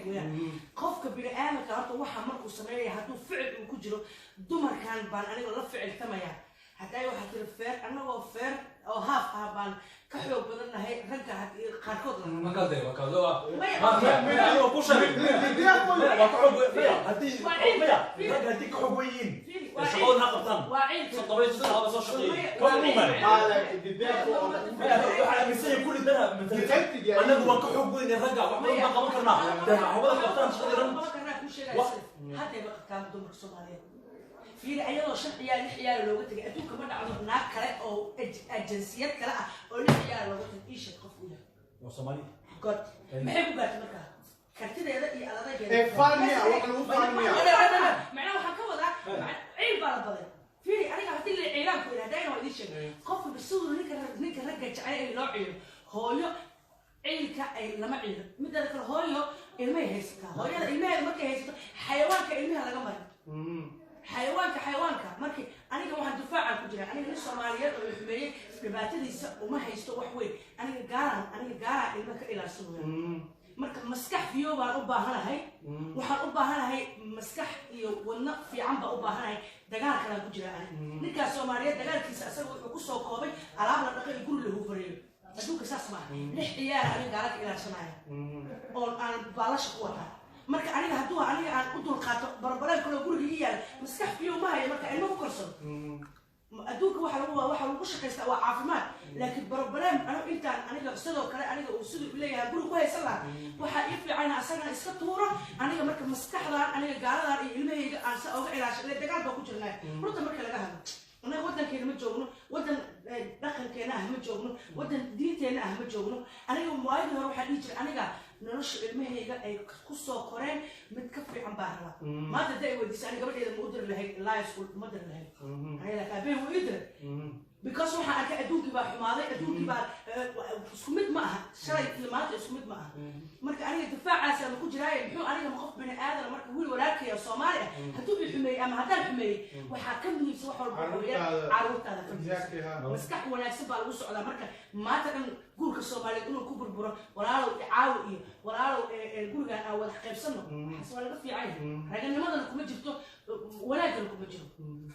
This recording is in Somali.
Mistake weeyaan. Qofka bini aadamka horta waxa markuu sameynaya, hadduu ficil uu ku jiro, dumarkan baan aniga la ficiltamaya. Hadday waxaa tiri feer, annagoo feer oo haaf ah baan ka xoog badan nahay ragga qaarkood la Ma kalday, waa kaldo, waa Maya. Maya, waa ku sheegay. Maya, waa ka xoog maya, haddii Waa ciil. maya, ragga haddii ka xoog weyn yihiin, Fiiri, waa ciil. shaqadoodna ha qabtaan. Waa ciil. 7 sano haba soo shaqeeyey. Maya, Ka waa ciil. umuman. Maya, Maya, waxaa aaminsan yahay kulli dana mentality. Detective yani. Annagu waan ka xoog weyn ragga, wax badan baan qaban karnaa. Dee ha wada qabtaan shaqadii dhan. Qaban karnaa kuu sheegaya. Haddayba qabtaan dumarka Soomaaliyeed. Fiiri, ayadoo shan ciyaal, lix ciyaal looga tegay, adduunka ma dhacdo naag kale oo ajansiyad kale ah oo lix ciyaal looga tegay. Ii sheeg qof uu yahay. Waa Soomaali. God, maxay ku gaartay markaa kartideeda iyo adadageeda? Ee, faan miya? Wax lagu faan miya? Macnaha waxaan ka wadaa, ciil baa la baday. Fiiri, aniga haddii la ciilaan ku yidhahda, waa idiin sheegay, qofka siduu ninka ragga jecel in loo ciilo, hooyo ciilka ay lama ciilo. Mideeda kale, hooyo ilmahay haysataa. Hooyada ilmaheeda markay haysato, xayawaanka ilmaha laga marin. Xayawaanka markii aniga waxaan difaacan ku jira, aniga nin Soomaaliyeed oo la xumeeyey dhibaatadiisa uma haysto wax weyn. Aniga gaaraan ilma ka ilaalsan weeyaan. Marka maskax fiyo baan u baahanahay. Waxaan u baahanahay maskax iyo wadno fiican baan u baahanahay. Dagaal kalaan ku jira aniga. Ninkaas Soomaaliyeed dagaalkiisa asaga wuxuu kusoo koobay alaab la dhaqay iyo guri la huufareeyo. Adduunka saas maaha. Lix ciyaara aniga gaala ka ilaashanaya oon aan baalasha ku wataa. Marka aniga hadduu aniga aan u dulqaato barbaraan kaloo guriga ii yaala, maskax fiyo ma hayo marka ilmo ku korsado. Adduunka waxa lagu shaqaystaa waa caafimaad, laakiin problem anigu intaan aniga sidoo kale aniga uu siduu leeyahay guri ku haysan lahaa, waxaa ii fiican asagana iska tuuro. Aniga marka maskaxdan aniga gaaladan iyo ilmahayga aan sa oga ilaasho ile dagaal baa ku jirnaa. Runta marka laga hadlo, annaga waddankeena ma joogno, waddan dhaqankeena ah ma joogno, waddan diinteena ah ma joogno. Aniga waagii hore waxaa dhihi jiray, aniga nolosha ilmahayga ay ku soo koreen mid ka fiican baa rabaa. Maanta hadday ay weydiisa, aniga gabadheeda ma u diri lahayd life school? Ma diri lahayd. Aniga laakiin aabbahay wuu ii diray, because waxaan arkay adduunkii baa xumaaday, adduunkii baa isku mid ma aha. Shalay iyo maanta isku mid ma aha. Marka aniga difaacaasaan ku jiraaye. Muxuu aniga ma qof bini aadana? Marka wiil walaalkay oo Soomaali ah hadduu i xumeeyey ama haddaan xumeeyey, waxaa ka muhiimsan wax walba waxa weeyaan Carruurtaada. Carruurtaada ka muhiimsan. Exactly, ha. Maskax wanaagsan baa lagu socdaa. Marka maanta dhan guurka Soomaaliyeed inuu ku burburo, walaalow caawi iyo walaalow gurigaan aan wada qaybsano, waxaas waa laga fiican yahay. Raganimadana kuma jirto, wanaagana kuma jiro.